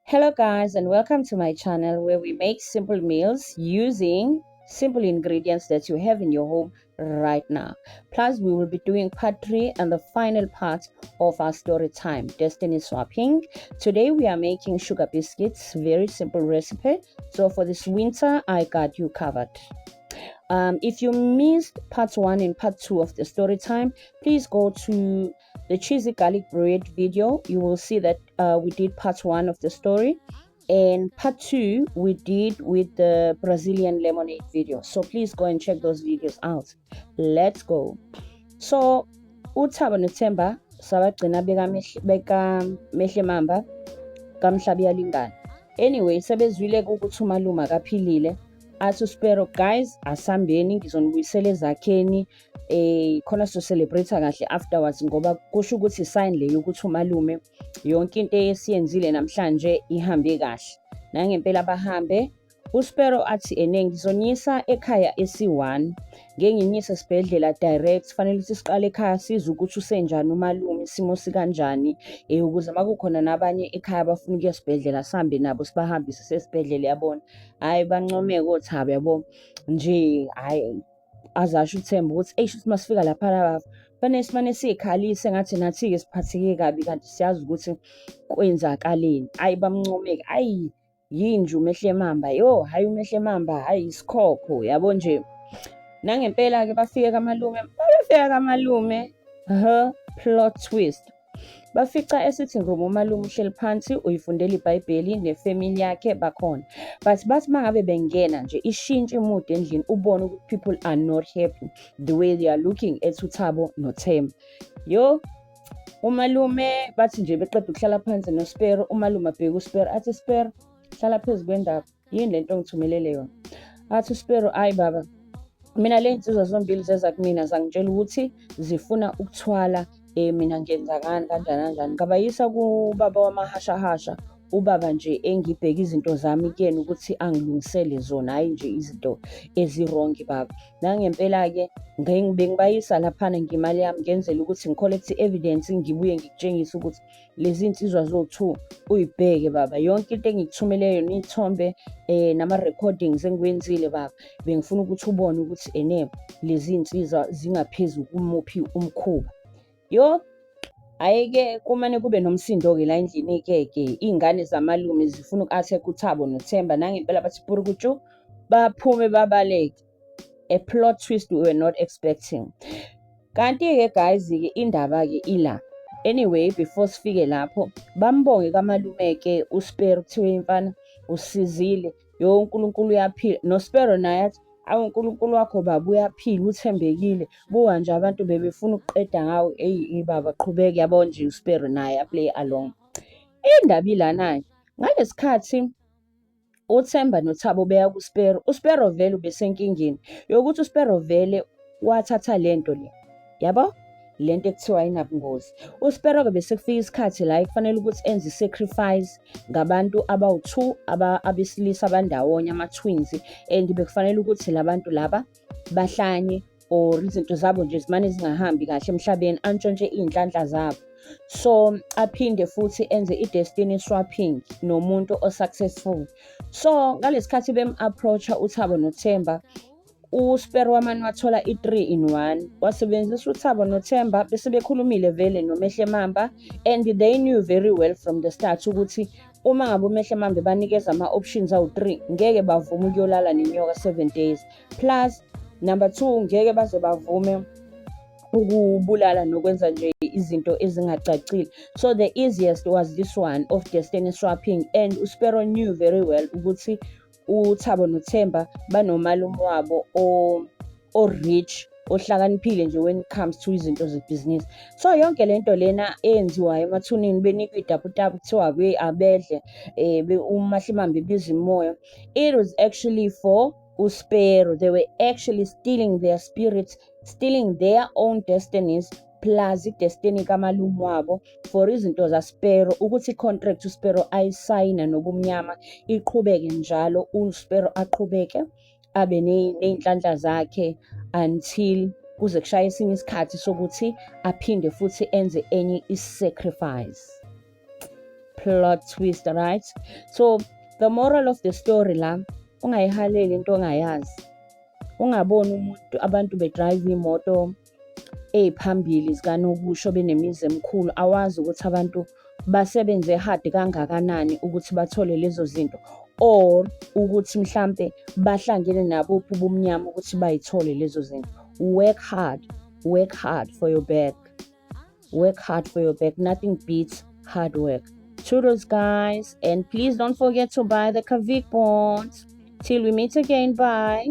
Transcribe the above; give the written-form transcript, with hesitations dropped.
Hello guys, and welcome to my channel where we make simple meals using simple ingredients that you have in your home right now. Plus, we will be doing part 3 and the final part of our story time, destiny swapping. Today we are making sugar biscuits, very simple recipe. So for this winter, I got you covered. If you missed part 1 and part 2 of the story time, please go to the cheesy garlic bread video. You will see that we did part 1 of the story, and part 2 we did with the Brazilian lemonade video. So please go and check those videos out. Let's go. So uThabo noThemba sabagcina bekaMehle Mamba kaMhlabuyalingana. Anyway, sebezwile ukuthi umalume akaphilile. Athi uSpero, "Guys, asambeni, ngizonibuyisela ezakheni, khona sizo-celebrate kahle afterwards, ngoba kusho ukuthi sign le yokuthi umalume yonke into esiyenzile namhlanje ihambe kahle." Nangempela bahambe. USpero athi, "Ene ngizoniyisa ekhaya esi-1, ngeke nginyise esibhedlela direct. Fanele ukuthi siqale ekhaya, sizwe ukuthi usenjani umalume, isimo sikanjani, ukuze uma kukhona nabanye ekhaya abafuna ukuya esibhedlela, sihambe nabo, sibahambise sesibhedlela, yabona." Hhayi, bancomeke oThabo, yabo nje. Hhayi, azasho uThemba ukuthi eish, ukuthi masifika laphana fanele simane siy'khalise ngathi nathi-ke siphatheke kabi, kanti siyazi ukuthi kwenzakaleni. Hhayi, bamncomeke, hhayi, yinja uMehle Mamba, yo, hhayi, uMehle Mamba, hhayi, isikhokho, yabo nje. Nangempela-ke bafike kamalume, babefika kamalume, her plot twist. Bafica e-sitting room umalume uhleli phansi, uyifundela iBhayibheli nefamily yakhe bakhona. But bathi uma ngabe bengena nje, ishintshe i-mood endlini, ubone ukuthi people are not happy the way they are looking at uThabo noThemba. Yo, umalume bathi nje beqeda ukuhlala phansi noSpero, umalume abheke uSpero athi, "Spero, hlala phezu kwendaba, yini lento ongithumelele yona?" Athi uSpero, "Ayi baba, mina le nsizwa zombili zeza kumina, zangitshela ukuthi zifuna ukuthwala, mina ngenzakani, kanjani kanjani. Ngabayisa kubaba wamahashahasha, ubaba nje engibheke izinto zami kuyena ukuthi angilungisele zona, hhayi nje izinto ezi-wrong baba. Nangempela-ke bengibayisa laphana ngemali yami, ngenzela ukuthi ngi-collect i-evidence, ngibuye ngikutshengise ukuthi lezi nsizwa zo-two uyibheke baba. Yonke into engikuthumele yona, iy'thombe nama-recordings engiwenzile baba, bengifuna ukuthi ubone ukuthi ene lezi nsizwa zingaphezu kumuphi umkhuba." Yo, hhayi-ke, kumane kube nomsindo-ke la endlini-ke ke, iy'ngane zamalume zifuna uku-attack uThabo noThemba. Nangempela bathi purukutshu, baphume babaleke. A plot twist we were not expecting. Kanti-ke guys-ke, indaba-ke ila. Anyway, before sifike lapho, bambonge kamalume-ke uSpero, kuthiwe, "Mfana, usizile, yo, uNkulunkulu uyaphila." NoSpero naye athi, "Awu, uNkulunkulu wakho baba uyaphila, uthembekile, buka nje abantu bebefuna ukuqeda ngawe, eyi baba, qhubeka," yabo nje, uSpero naye a-play along. Indaba ilana-ke, ngalesi khathi uThemba noThabo beya kuSpero, uSpero vele ubesenkingeni yokuthi uSpero vele wathatha lento le, yabo? Lento ekuthiwa ayinabungozi. USpero-ke bese kufika isikhathi la ekufanele ukuthi enze i-sacrifice ngabantu abawu-two abesilisa abandawonye, ama-twins, and bekufanele ukuthi la bantu laba bahlanye or izinto zabo nje zimane zingahambi kahle emhlabeni, antshontshe iy'nhlanhla zabo. So aphinde futhi enze i-destiny swapping nomuntu o-successful. So ngalesi khathi bem-approach-a uThabo noThemba, uSpero wamane wathola i-three in one, wasebenzisa uThabo noThemba. Bese bekhulumile vele noMehle Mamba, and they knew very well from the start ukuthi uma ngabe uMehle Mamba banikeza ama-options awu-three, ngeke bavume ukuyolala nenyoka 7 days. Plus number two, ngeke baze bavume ukubulala nokwenza nje izinto ezingacacile. So the easiest was this one of destiny swapping, and uSpero knew very well ukuthi uThabo noThemba banomalume wabo o-rich, ohlakaniphile nje when it comes to izinto zebhizinisi. So yonke lento lena eyenziwayo emathuneni, benikwa iy'taputapu, kuthiwa abedle, uMahle Mamba ebiza imoya, it was actually for uSpero. They were actually stealing their spirits, stealing their own destinies plus i-destiny kamalume wabo for izinto zaSpero, ukuthi i-contract uSpero ayisayina nobumnyama iqhubeke njalo, uSpero aqhubeke abe ney'nhlanhla zakhe until kuze kushaye esinye isikhathi sokuthi aphinde futhi enze enye i-sacrifice. Plot twist, right? So the moral of the story la, ungayihaleli into ongayazi. Ungaboni umuntu, abantu bedrive imoto ey'phambili zikanokusho, benemizi emikhulu, awazi ukuthi abantu basebenze hard kangakanani ukuthi bathole lezo zinto or ukuthi mhlampe bahlangene nabuphi ubumnyama ukuthi bay'thole lezo zinto. Work hard, work hard for your bag. Work hard for your bag. Nothing beats hard work. Toodles, guys, and please don't forget to buy the Kavik bonds. Till we meet again, bye.